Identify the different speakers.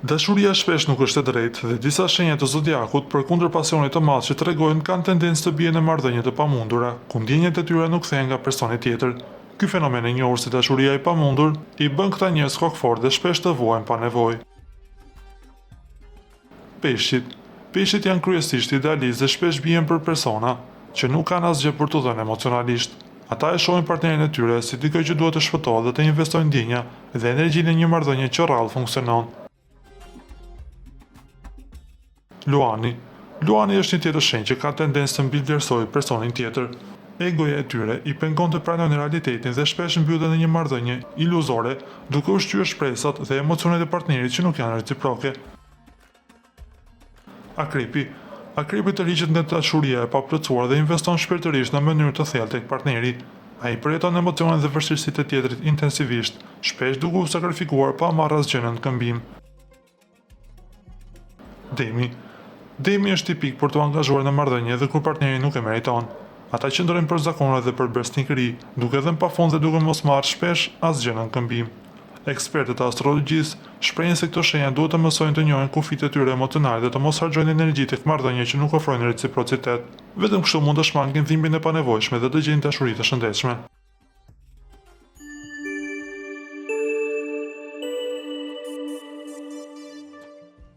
Speaker 1: Dashuria shpesh nuk është e drejtë dhe disa shenja të zodiakut, përkundër pasionit të madh që tregojnë, kanë tendencë të bien në marrëdhënie të pamundura, ku ndjenjat e tyre nuk kthehen nga personi tjetër. Ky fenomen i njohur si dashuria e pamundur, i bën këta njerëz kokëfortë dhe shpesh të vuajnë pa nevojë. Peshqit. Peshqit janë kryesisht idealistë dhe shpesh bien për persona që nuk kanë asgjë për t'u dhënë emocionalisht. Ata e shohin partnerin e tyre si dikë që duhet të shpëtohet dhe të investojnë ndjenja dhe energji në një marrëdhënie që rrallë funksionon. Luani. Luani është një tjetër shenjë që ka tendencë të mbivlerësojë personin tjetër. Egoja e tyre i pengon të pranojnë realitetin dhe shpesh mbyllen në një marrëdhënie iluzore, duke ushqyer shpresat dhe emocionet e partnerit që nuk janë reciproke. Akrepi. Akrepi tërhiqet nga dashuria e paplotësuar dhe investon shpirtërisht në mënyrë të thellë tek partneri. Ai përjeton emocionet dhe vështirësitë e tjetrit intensivisht, shpesh duke u sakrifikuar pa marrë asgjë në këmbim. Demi. Demi është tipik për t'u angazhuar në marrëdhënie edhe kur partneri nuk e meriton. Ata qëndrojnë për zakonet dhe për besnikëri, duke dhënë pafund dhe duke mos marrë shpesh asgjë në këmbim. Ekspertët e astrologjisë shprehen se këto shenja duhet të mësojnë të njohin kufijtë e tyre emocionalë dhe të mos harxhojnë energji tek marrëdhënie që nuk ofrojnë reciprocitet. Vetëm kështu mund të shmangin dhimbjen e panevojshme dhe të gjejnë dashuri të shëndetshme.